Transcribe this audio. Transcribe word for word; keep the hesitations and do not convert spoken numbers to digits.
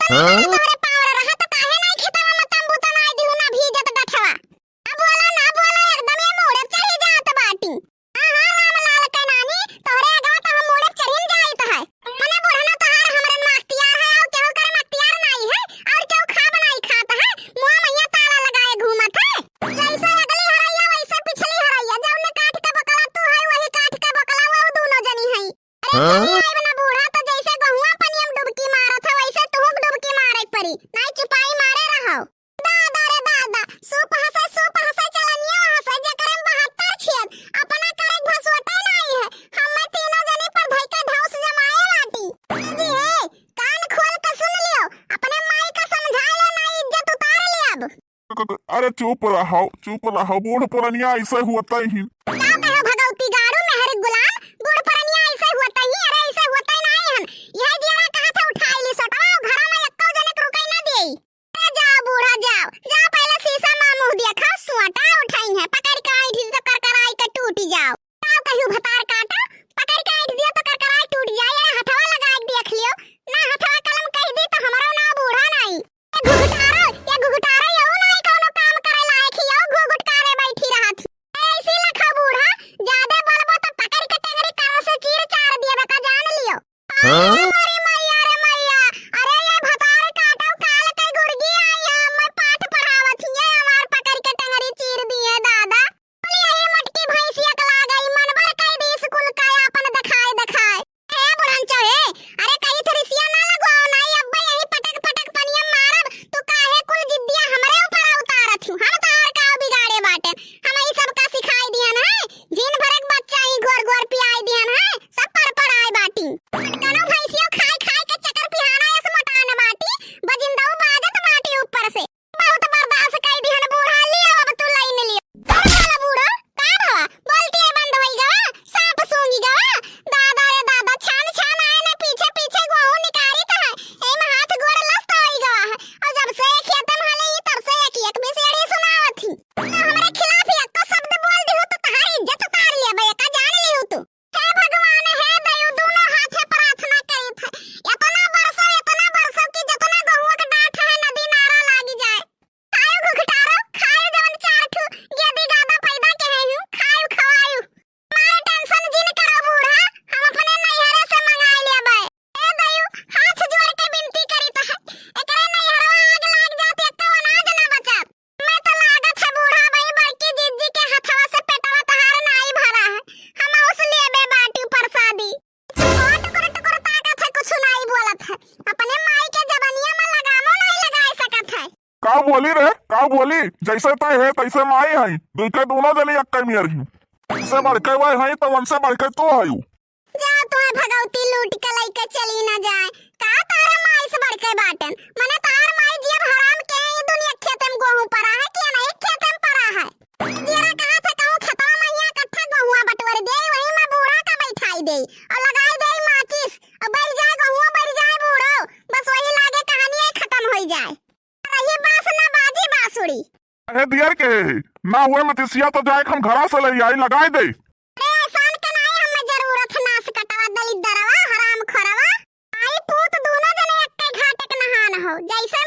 हाँ? तोहरे पावर रहा त काहे नाई खेतवा में तंबू तनाई दिहू ना भीजत डठवा। ना बोला, ना बोला, एकदम ये मूड़े चढ़ी जात बाटी। हाँ, हाँ, रामलाल के नानी, तोहरे अगवा त हम मूड़े चढ़िन जाइत है। मने बुढ़ना तोहार हमरे में अख्तियार है, और केहू करे में अख्तियार नाई है, और केहू खा बनाई खात है, मुआ मइया ताला लगाए घूमत है। जैसे अगली हरैया, वैसे पिछली हरैया, जौने काठ के बकला तू है, वही काठ के बकला वो दोनों जनी है। अरे हाँ? चली आइब ना बूढ़ा, तो जैसे गहुआ पनिया में डुबकी मारत है, वैसे तुहूँ डुबकी मारे के पड़ी, नाई चुपाई मारे रहो। दादा रे दादा, सूप हंसे, सूप हंसे, चलनिया हंसे, जेकरे में बहत्तर छेद, अपना करे के भसोटे नाई है। हम्मे तीनों जनी पर धई के धौंस जमाए बाटी। ए जी हे, कान खोल के सुन लियो, अपने माई का समझा ले, नाई इज्जत उतार ले अब। अरे चुप रहो, चुप रहो, बूढ़ पुरनिया ऐसे हुअतै ही। का कहो भगवती गाड़ू मेहर गुलाम, बूढ़ पुरनिया ऐसे हुअतै ही, अरे ऐसे हुअतै नाई हन। यह जियरा कहा था उठाई ली सोटवा, घरा में एक्को जने के रुकई ना देई। अरे जाओ बूढ़ा जाओ, जाओ पहले शीशा में मुंह देखा, सोटा उठाई है, पकड़ के ऐंठी तो करकराई के टूट जाओ। का कहियो भतार काटा, पकड़ के ऐंठ दियो तो करकराई टूट जाए, ये हथवा लगा के देख लियो, ना हथवा कलम कह दी तो हमरो ना बूढ़ा नाई। ए घुघुटारो, ए घुघुटारो, यहू नाई कौनो काम करे लायक ही, यहू घुघुट कारे बैठी रहत ही। ए, ऐसी लखा बूढ़ा, ज्यादा बोलबो तो पकड़ के टंगरी कर से चीर चार दिए बका जान लियो। हाँ? अरे मइया रे मइया, अरे ये भतार काटो काल के गुर्गी आई है, मैं पाठ पढ़ावत ही, ये हमार पकड़ के टंगरी चीर दिए दादा। बोली, "अरे मोटकी भैंसिया के लागई, मनबर कई दी स्कूल का आपन देखाए देखाए।" ए बुढ़नचो हे, अरे कहीं थोड़ी सिया ना लगवाओ ना, ई अब्बा यही पटक पटक पनिया मारब, तू काहे कुल जिद्दिया हमरे ऊपर उतारत हूँ? हम तोहार का बिगाड़े बाटे? हम ई सब का सिखाई दिहन है? जिन भरक बच्चा ही गोर गोर पियाई दिहन है, सब पर पर आए बाटी। कनो भैंसियो खाए खाए के चकर पिहाना यस मोटान बाटी, बजिंदऊ बाजत बाटी ऊपर से। बहुत बर्दाश्त कई दिहन बूढ़ा, लियो अब तू लाइन लियो। का भला बूढ़ो, का भवा? बोलती है बंद होई गवा, सांप सूंघी गवा। दादा रे दादा, छान छान आए न पीछे पीछे गोहूं निकारित है। एम हाथ गोड़ लस्त होई गवा है। और जब से खेत में हले ही तब से एक एक में सेड़ी सुनावत ही। तो हमरे खिलाफ एको शब्द बोल दिहु तो तहारी इज्जत उतार लेबे, एका जान लिहु तू। हे भगवान, हे दयु, दोनों हाथे प्रार्थना करित है। इतना बरसो, इतना बरसो कि जितना गहुआ के डांठ है, नदी नारा लागी जाए। खायु घुघटारो, खायु जवन चार ठू गेदी गादा पैदा के है हूँ, खायु खवायु। मारे tension जिन करो बूढ़ा, हम अपने नैहरे से मंगाई लेबे। हे दयु, हाथ जोड़ के विनती करित है, एकरे नैहरवा आग लाग जात, एको अनाज ना बचत। मैं तो लागत है बूढ़ा भाई बड़की जिज्जी के हथवा से पेटवा तहार नाई भरा है। हम उस लेबे बाटी प्रसादी। ओ टुकुर टुकुर ताकत है, कुछ नाई बोलत है। अपने माई के जबनिया में लगामो नाई लगाए सकत है। का बोली रे, का बोली? जैसे तय है तैसे माई है। दुई के दोनों जनी अक्के मियर ही। इससे बढ़ के वह है तो उनसे बढ़ के तू है। जा तोहे भगवती लूट के लइके चली ना जाए। का तोहरा माई से बढ़ के बाटेन? मने तोहार माई जियब हराम के ई दुनिया खेते में गोहूं परा है कि अनेक खेते में परा है? जियरा कहा था कहूं खेतवा में हिया कट्ठा गोहुआ बटोर दे, वही में बूढ़ा का बैठाई दे और लगाई दे माचिस और बढ़ जाए गोहुआ बढ़ जाए बूढ़ो। बस वही लागे कहानी है खत्म होई जाए। रही बांस ना बाजी बांसुरी। अरे दियर के, ना हुए मचिसिया तो जाए हम घरा से ले आई, लगाई दे। अरे एहसान के नाई हमें जरूरत है, नास कटवा दलिद्दरवा, हराम खोरवा। आई पूत दोनों जने एक्के घाटे के नहान हो, जैसे